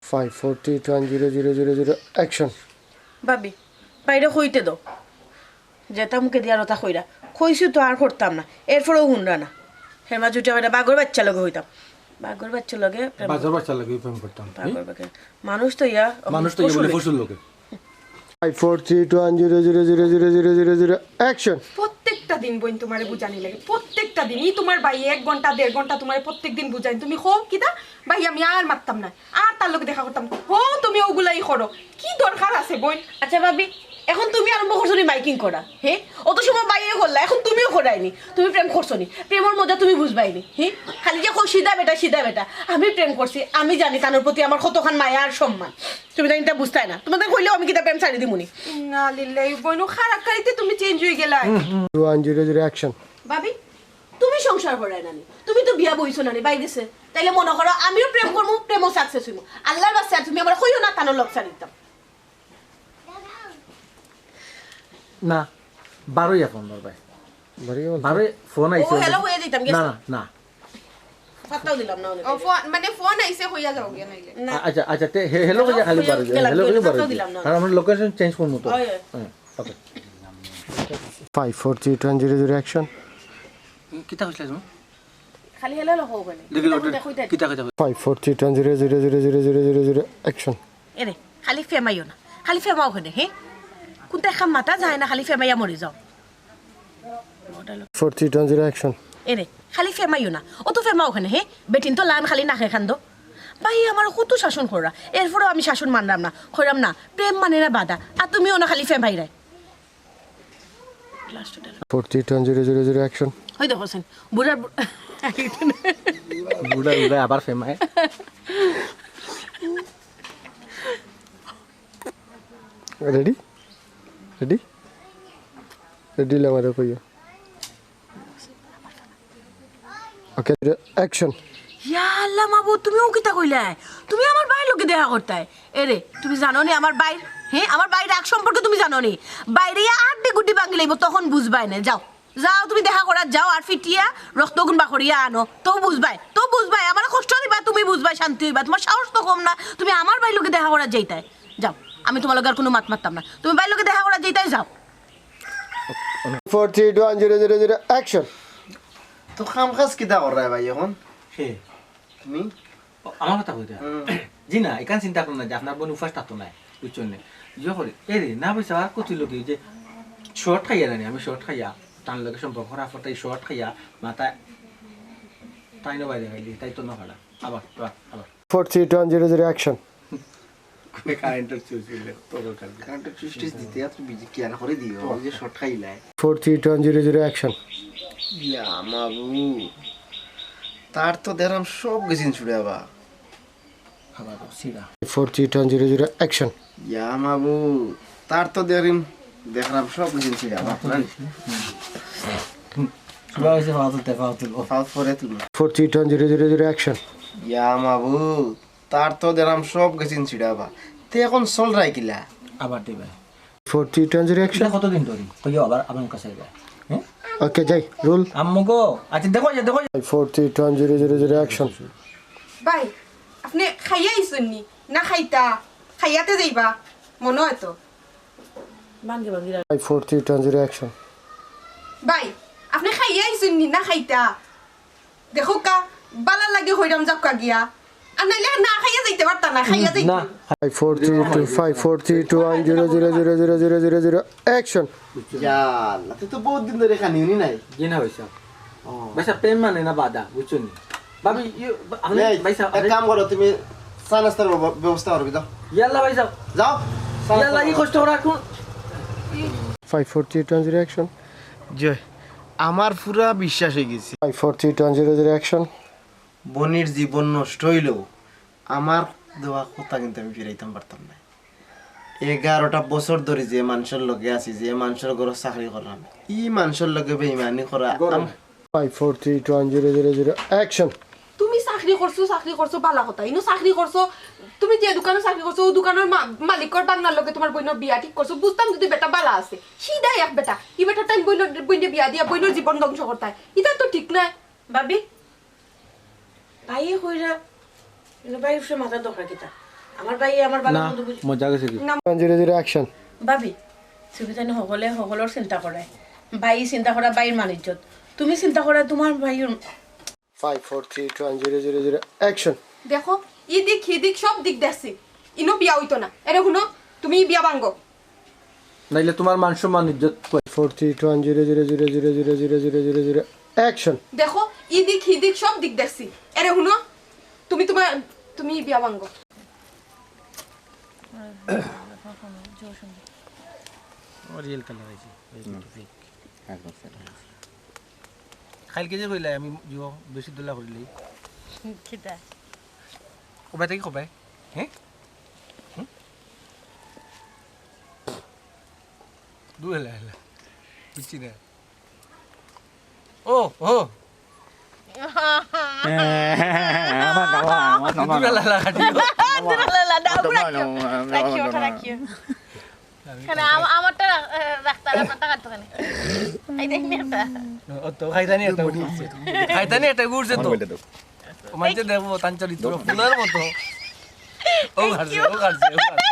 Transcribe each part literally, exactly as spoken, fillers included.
Five four three two one zero zero zero zero action. ভাবি, বাইরে কইতে দাও। যেটা মুখে দিয়া ওটা কইরা। কইছি তো আর করতাম না। এরপরেও হুনরা না। হের মাঝে উঠে কইরা বাঘর বাচ্চা লগে হইতাম। বাঘর বাচ্চা লগে প্রেম বাঘর বাচ্চা লগে প্রেম করতাম। বাঘর বাচ্চা। মানুষ তো ইয়া, মানুষ তো ইয়া বলে পশুর লগে। Five four three two one zero zero zero zero zero zero zero action. প্রত্যেকটা দিন বইন তোমারে বুঝানি লাগে, প্রত্যেকটা দিন। ই তোমার ভাই এক ঘন্টা দেড় ঘন্টা তোমারে প্রত্যেক দিন বুঝাইন, তুমি কও কিতা? ভাই আমি আর মারতাম না, আর তার লগে দেখা করতাম না। হো, তুমি ওগুলাই করো, কি দরকার আছে বইন? আচ্ছা ভাবি, এখন তুমি আরম্ভ করছো নি মাইকিং করা, হ্যাঁ? অত সময় বাইরে করলা, এখন তুমিও করায়নি, তুমি প্রেম করছো নি, প্রেমর মজা তুমি বুঝবায়নি, হ্যাঁ? খালি যে কও সিধা বেটা, সিধা বেটা, আমি প্রেম করছি, আমি জানি তার প্রতি আমার কতখান মায়া আর সম্মান। তুমি তাই এটা বুঝতায় না। তোমাদের কইলেও আমি কিতা প্রেম ছাড়ি দিমুনি? ইন্না লিল্লাহি, বইনু খারাপ খাইতে তুমি চেঞ্জ হয়ে গেলায়। Two one zero zero action. ভাবি, তুমি সংসার করায় নানি, তুমি তো বিয়া বইছো নানি, বাইর গেছে। তাইলে মনে করো আমিও প্রেম করমু, প্রেমও সাকসেস হইমু। আল্লাহর বাস্তে আর তুমি আমার কইও না, তানোর লগ ছাড়ি দিতাম। না, বারোই এখন দরবার। বারোই এখন? বারোই ফোন আইছে। ও, হ্যালো হয়ে দিতাম, গেছে। না, না, না। পাত্তাও দিলাম না ওদের। ও, ফোন, মানে, ফোন আইছে, হইয়া যাও গিয়া নাইলে। না। আ-, আচ্ছা, আচ্ছা, তে হে-, হ্লো কইয়া খালি হইয়া বারো গেলাম, হ্যালো কইয়া বারো পাত্তাও দিলাম না। কারণ আমরা লোকেশন চেঞ্জ করমু তো। হয়, হয়। হ্যাঁ, ওকে। Five four three two one zero zero action. কিতা কইছিলা তুমি? খালি হ্যালো হ্যালো হও কেনে? দেখি কিতা ওটা, কইতা, কইতা। কিতা কইতা? Five four three two one zero zero zero zero zero zero zero action. এরে, খালি ফেমাইও না। খালি ফেমাও কেনে, হে? কোনটা একখান মাথা যায় না, খালি ফেমাইয়া মরি যাও। Four three two one zero action. এরে, খালি ফেমাইও না। অত ফেমাও কেনে, হে? বেটিন তো লান খালি নাকে কান্দো। ভাই আমার কত শাসন কররা, এরপরেও আমি শাসন মানরাম না, কইরাম না, প্রেম মানে না বাধা, আর তুমিও না খালি ফেমাইরায়। Four three two one zero zero zero action. ওই দেখো সেন, বুড়ার বু-, বুড়া, বুড়া আবার ফেমায়। Ready? Ready? Ready লে আমারে কইও। Okay, action. ইয়া আল্লাহ মাবুদ, তুমি ও কিতা কইলায়? তুমি আমার ভাইর লগে দেখা করতায়। এরে, তুমি জানো নি আমার ভাইর? হ্যাঁ, আমার ভাইর রাগ সম্পর্কে তুমি জানো নি? বাইরে ইয়া আড্ডি গুড্ডি ভাঙি লাইবো, তখন বুঝবায় নে। যাও, যাও, তুমি দেখা করাত যাও, আর ফিটিয়া রক্তগুন বাকরিয়া আনো, তো বুঝবায়, তো বুঝবায়। আমার কষ্ট দিবা, তুমি বুঝবায়, শান্তি হইবা। তোমার সাহস তো কম না, তুমি আমার ভাইর লগে দেখা করাত যাইতায়। যাও, আমি তোমার লগে আর কোনো মাত মারতাম না, তুমি ভাইর লগে দেখা করাত যাইতায়, যাও। Four three two one zero zero zero action. তো কাম কাজ কিতা কররায় ভাই এখন? কে? তুমি? ও, আমার কথা কইতা? হুম। জি না, এখান চিন্তা করো না যে আপনার বোন উপাস থাকতো না, বুঝছো নি? ইয়ে করি, এ রে, না পয়সা আর কত লোকে যে শর্ট খাইয়া জানি, আমি শর্ট খাইয়া, তার লগে সম্পর্ক করা, তাই শর্ট খাইয়া, মাথা তাই না বাইরে খাইলি, তাই তো না খাড়া। আবার, আবার, আবার। Four three two one zero zero action. কারেন্টের সুইচ দিলে তো দরকার নেই। কারেন্টের সুইচ টিচ দিতে এত বিজি কি আর করে দিও? ওই যে শর্ট খাইলায়। Four three two one zero zero action. ইয়া মাবু, তার তো দেখলাম সব গেছিন ছুড়ে আবার। খাবার সিরা। Four three two one zero zero action. ইয়া মাবু, তার তো দেখলাম, দেখলাম সব গেছিন ছুড়ে আবার। সুরা হইছে ফাউল তুলতে, ফাউল তুলবো। ফাউল পরে তুলবো। Four three two one zero zero zero action. ইয়া মাবু, তার তো দেখলাম সব গেছিন ছিড়াবা। তে এখন চলরায় কিলা? আবার দিবে। Four three two one zero action. এটা কতদিন ধরি? কইও আবার, আবার কাছে যাবে। হ্যাঁ? Okay, যাই, রুল। আম্মু গো, আচ্ছা, দেখো, দেখো। Four three two one zero zero zero action. ভাই, আপনে খাইয়া আইছইন নি? না খাইতা? খাইয়াতে যাইবা? মনো হয় তো। ভাঙ্গি ভাঙ্গি রাখ। Five four three two one zero action. ভাই, আপনে খাইয়া আইছইন নি? না খাইতা? দেখো কা, বালা লাগে হইরাম যাউক্কা গিয়া। আর নাইলে না খাইয়া যাইতে পারতা না, খাইয়া যাইতে। না। Five four three two, five four three two one zero zero zero zero zero zero action. ইয়া আল্লাহ, তুই তো বহুত দিন ধরে খানি উনি নাই। জি না ভাই সাহেব। ও। ভাই সাহেব, প্রেম মানে না বাধা, বুঝছো নি? ভাবি, ইয়ে, আপনি এই, ভাই সাহেব, এক আপনি কাম করো, তুমি চা নাস্তার ব্যব-, ব্যবস্থা করো, যাও। ইয়াল্লা ভাই সাহেব। যাও, চা নাস্তা ইয়াল্লা, কি করো। কষ্ট করে এখন? Five four three two one zero action. জি, আমার পুরা বিশ্বাস হয়ে গেছে। Five four three two one zero zero action. বনির জীবন নষ্ট হইলেও আমার দেওয়া কথা কিন্তু আমি ফিরাইতাম পারতাম না। এগারোটা বছর ধরে যে মানুষের লগে আছি, যে মানুষের ঘরে চাকরি করলাম, ই মানুষের লগে বেইমানি করা ঘরে। আম- Five four three two one zero zero zero action. তুমি চাকরি করছো, চাকরি করছো, বালা কথা। ইনো চাকরি করছো, তুমি যে দোকানো চাকরি করছো, ও দোকানর মা-, মালিকর বাংলার লগে তোমার বইনর বিয়া ঠিক করছো। বুঝতাম যদি বেটা বালা আছে, সিধা এক বেটা। ই বেটা তাই বইনর, বইনরে বিয়া দিয়া বইনর জীবন ধ্বংস করতায়। ইটা তো ঠিক নায়। ভাবি, ভাইয়ে কইরা, কিন্তু ভাই উঠে মাথা দরকার কিতা? আমার ভাই আমার ভালো না, মন্দ বুঝে। মজা গেছে কি? না। One zero zero action. ভাবি, তুমি জানো হকলে হকলর চিন্তা করে। ভাই চিন্তা করা ভাইর মান ইজ্জত। তুমি চিন্তা করা তোমার ভাইর। Five, four, three, two, one, zero, zero, zero, action. দেখো, ই দিক, হি দিক, সব দিক দেখছি। ইনো বিয়া অইতো না। এরে হুনো, তুমি বিয়া ভাঙ্গো। নাইলে তোমার মান সম্মান ইজ্জত কই? Four, three, two, one, zero, zero, zero, zero, action. দেখো, ই দিক, হি দিক, সব দিক দেখছি। এরে হুনো, তুমি তোমার, তুমি বিয়া ভাঙ্গো। আমার রিয়েল কালার আইছে। এই হুম। টুপিক। একদম সেট। কালকে যে কইলাই আমি জিও বেশি দোলা করিলাই। কিতা? কবাই থাকি কবাই? হ্যাঁ? হুম? দূর হেলা হেলা। বুঝছি না। ও, ও। আমার বাবা, আমার বাবা। দূর হেলা হেলা কাটিও। দূর হেলা হেলা, দাও, আমার রাখিও। বাবা, রাখিও, আমার ওটা বাবা। রাখিও। কেন, আম-, আমারটা রা-, এ, রাখতা, আপনারটা কাটতো কেন? এই দেখ নি একটা। ও তো খাইতানি একটা উড়ছে। খাইতানি একটা উড়ছে তো। আমার বেটা দাও। ও মানছে দেখবো, তান চরিত্র ফুলের মতো। ও খারছে, ও খারছে, ও খারছে।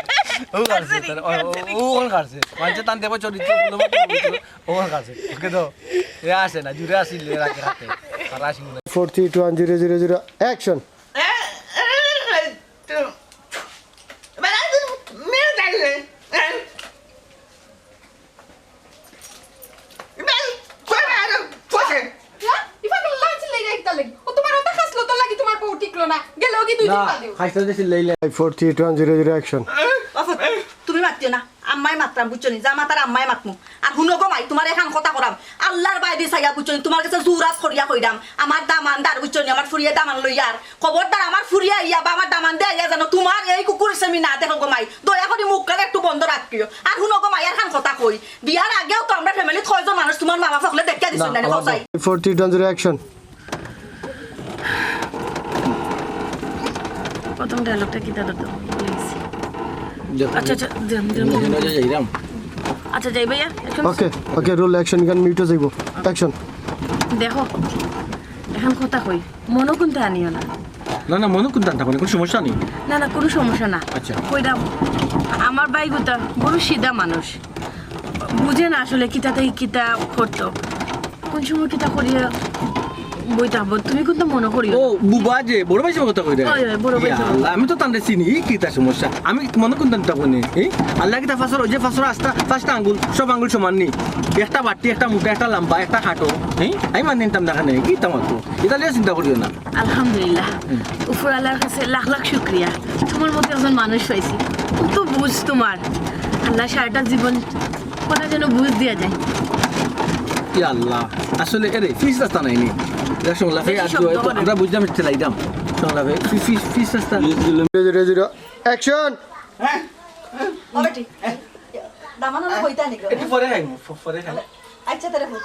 ও খারছে, তার, ও, ও, ও খারছে। মানছে তান দেখবো চরিত্র ফুলের মতো, ও খারছে। ওকে তো, এ আসে না, জুড়ে আসিলে রাখে রাখে। আর আসি না। Four, three, two, one, zero, zero, zero, action. ও তোমার ওটা খাসলো, তোর লাগি তোমার বউ টিকলো না, গেল কি দুই দিন না, বাদেও। খাইতে দিছি লেইলে। Five, four, three, two, one, zero, zero, action. বাবা, তুমি মাতিও না, আম্মায় মাতরাম, বুঝছো নি? যা মাতার আম্মায় মাতমু। আর হুনো গো মাই, তোমার এখান কথা করাম, আল্লাহর বায়দি চাইয়া, বুঝছো নি? তোমার গেছে জুরাজ করিয়া কইরাম, আমার দামান দার, বুঝছো নি? আমার ফুরিয়ে দামান লইয়ার, খবরদার আমার ফুরিয়ে আইয়া বা আমার দামান দে আইয়া জানো, তোমার এই কুকুর সেমি না দেখো গো মাই, দয়া করি মুখ কান একটু বন্ধ রাখিও। আর হুনো গো মাই, আর খান কথা কই, বিয়ার আগেও তো আমরা ফ্যামিলিত কয়জন মানুষ তোমার মা বাপ হকলে দেখিয়া দিছো না, না, না, আলাদা। Five, four, three, two, one, zero, action. প্রথম ডায়লগটা কিতা করতো, প্লিজ? আচ্ছা, আচ্ছা, দিলাম, দিলাম, দিলাম। আচ্ছা, যাই ভাইয়া, এখন ওকে, ওকে, রোল অ্যাকশন, গান মিউটে যাইবো। অ্যাকশন। দেখো, এখন কথা কই, মনো কুন্তা আনিও না। না, না, মনো কুন্তা আনতা কই, কোনো সমস্যা নেই। না, না, কোনো সমস্যা না। আচ্ছা। কইরাম, আমার ভাই গুতা বড় সিধা মানুষ, বুঝে না আসলে কিতা থাকি কিতা করতো। কোন সময় কিতা করিয়া বই থাকবো, তুমি কিন্তু মনো করিও। ও, বুবা যে, বড় ভাই সাবর কথা কইরা? অয়, অয়, বড় ভাই সাবর। ইয়া আল্লাহ, আমি তো তানরে চিনি, ই কিতা সমস্যা? আমি মনো কুন্তা আনতা কই নি, এই? আল্লাহ কিতা ফাসর, ওই যে ফাসর আস্তা, পাঁচটা আঙ্গুল, সব আঙ্গুল সমান নি। একটা বাট্টি, একটা মুটা, একটা লাম্বা, একটা খাটো, এই? আমি মানি নিতাম না কেনে, কিতা মাতো? ইতা লইয়া চিন্তা করিও না। আলহামদুলিল্লাহ। হুম। উপর আল্লাহর কাছে লাখ লাখ শুকরিয়া। তোমার মতো একজন মানুষ পাইছি। কত বুঝ তোমার। আল্লাহ সারাটা জীবন কটা যেন বুঝ দিয়া যায়। ইয়া আল্লাহ, আসলে এরে ফিস রাস্তা নাই নি। যা সংলাপে বেশি আর শব্দ করে। আমরা বুঝলাম, ঠেলাইতাম। সংলাপে ফি-, ফি-, ফিস রাস্তা। Zero, zero, zero, action. ও বেটি, দামান অলা কইতা নি গো? একটু পরে খাইমু, প-, পরে খাইমু। আচ্ছা, তাহলে হোক।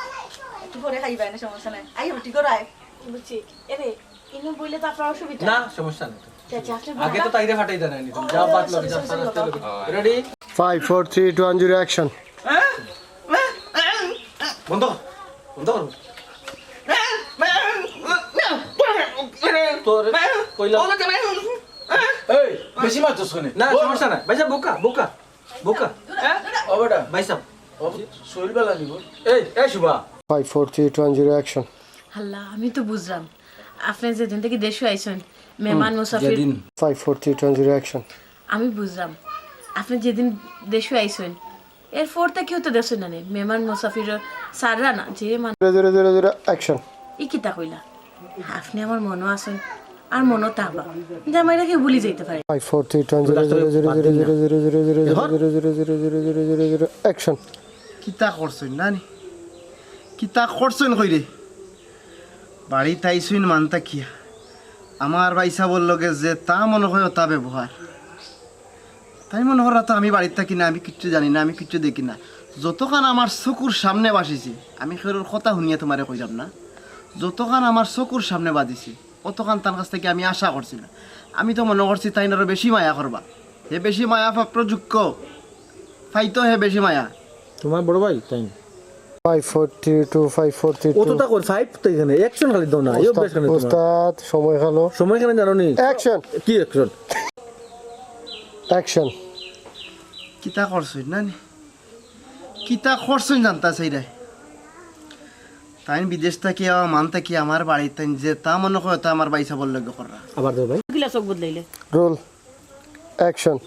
একটু পরে খাইবা, এনে সমস্যা নাই। আই বেটি, ঘর আয়। বুঝছি। এরে, ইনো বইলে তো আপনার অসুবিধা না, নাই। সমস্যা নাই। আচ্ছা, আচ্ছা, আপনি আগে তো বললাম। তাইরে ফাটাই জানাই নিতাম। যা ও, বাদ লগে, sorry, যা sorry, ফাটাই sorry, লগে। বাবা। Ready? Five, four, three, two, one, zero, action. বন্ধ কর, বন্ধ কর। তোর কইলাম। এই, বেশি মারছস কেনে? না, বল। সমস্যা নাই। ভাইসাব, বোকা, বোকা, বোকা। হ্যাঁ? ও বেটা। ভাইসাব। ও, শরীর বেলা নিব। এই, এই Shubha. Five, four, three, two, one, zero, action. আল্লাহ, আমি তো বুঝলাম। আপনি যেদিন থাকি দেশো আইছইন, মেহমান হুম, মুসাফির। যেদিন। Five, four, three, two, one, zero, action. আমি বুঝলাম। আপনি যেদিন দেশো আইছইন, এরপর তো কেউ তো দেখছে না নি, মেহমান মুসাফির সাররা না, যে মানুষ। Zero, zero, zero, zero, action. ই কিতা কইলা? আপনি আমার মনো আছইন, আর মনো থাকবা। জামাইরা কেউ ভুলি যাইতে পারে। Five, four, three, two, one, zero, zero, zero, zero, zero, zero, zero, zero, zero, zero, zero, zero, zero, zero, action. কিতা করছইন না নি? কিতা করছইন কই রে? বাড়িত আইছইন মানতা কিয়া? আমার ভাইসাবর লগে যেতা মনো কয় অতা ব্যবহার। তাইন মনো কররা তো আমি বাড়িত থাকি না, আমি কিচ্ছু জানি না, আমি কিচ্ছু দেখি না। যতখান আমার চকুর সামনে বাজিছে, আমি কেউর কথা হুনিয়া তোমারে কইরাম না, যতখান আমার চকুর সামনে বাজিছে, অতখান তান কাছ থাকি আমি আশা করছি না। আমি তো মনো করছি তাইন আরো বেশি মায়া করবা। হে বেশি মায়া পাপ্রযোগ্য, পাইতো হে বেশি মায়া। তোমার বড় ভাই তাইন? Five, four, three, two, five, four, three, two. অততা কর, five তো এখানে, action খালি দাও না, এই অভ্যাস কেনে তোমার? উস্তাদ, সময় খালো। সময় কেনে জানো নি? Action. কি action? অ্যাকশন। কিতা করছইন না নি? কিতা করছইন জানতা চাইরায়? তাইন বিদেশ থাকি আওয়া মান থাকি আমার বাড়িত তাইন যেতা মনে কয় তা আমার ভাইসাবর লগে কররা। আবার দেও ভাই। কিলা চোখ বদলাইলে? রোল। অ্যাকশন।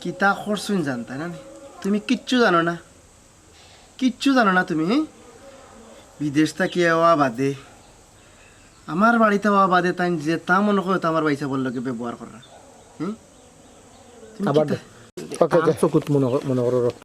কিতা করছইন জানতা না নি? তুমি কিচ্ছু জানো না, কিচ্ছু জানো না তুমি। হ্যাঁ, বিদেশ থাকি আওয়া বাদে, আমার বাড়িত আওয়া বাদে তাইন যেতা মনে কয় তা আমার ভাইসাবর লগে ব্যবহার কররা। হুম? তুমি আবার কিতা- দেও। ওকে, ওকে। তান চকুত মনে কর- মনে করো রক্ত